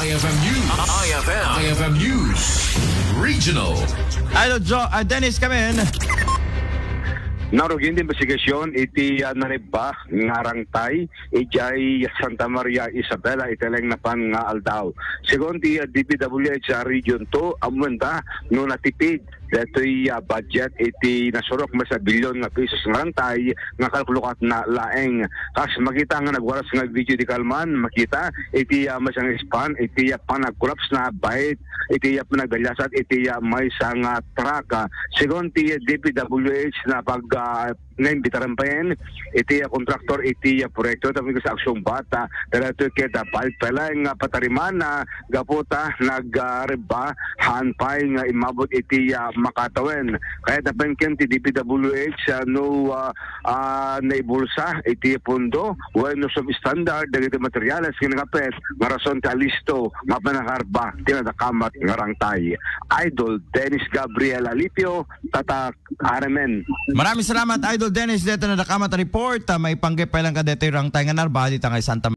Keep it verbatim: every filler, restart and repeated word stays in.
I F M News. I F M. I F M News. Regional. Idol Jo, ah, Dennis, come in. Narugin ti imbestigasyon iti, ah, narebba nga rangtay idiay Santa Maria Isabela iti napan nga aldaw. Segun ti, ah, D P W H, ah, Region two, ammoenda no natipid daytoy, ah, budget iti nasurok maysa bilyon nga pesos nga rangtay nga kalkulukatna laeng. Kas makita nga nagwaras nga video iti kalman, makita iti, ah, maysa nga span iti, ah, panagkolaps na bait iti, ah, panagdaliasat iti, ah, maysa nga truck. Ah, segun ti D P W H na pag, ah, naimbitaran payen iti, ah, kontraktor iti, ah, proyekto tapno sa aksyon bata daytoy ket, ah, balik pay laeng nga patariman, ah, gapu ta nag, ah, rebba haan pay nga immabot iti, ah, makatawen. Kayatna pay ken ti D P W H, ah, no, ah, ah, naibulsa iti pondo wenno substandard dagiti materials nga nangapet nga rason ti alisto nga panangarba ti nadakamat nga rangtay. Idol Dennis Gabriel Alipio, Tatak R M N. Maraming salamat, Idol Dennis, dito na nakamat report. Ah, maipanggep pay lang ka dito yung rangtay nga narba, dito nga Santa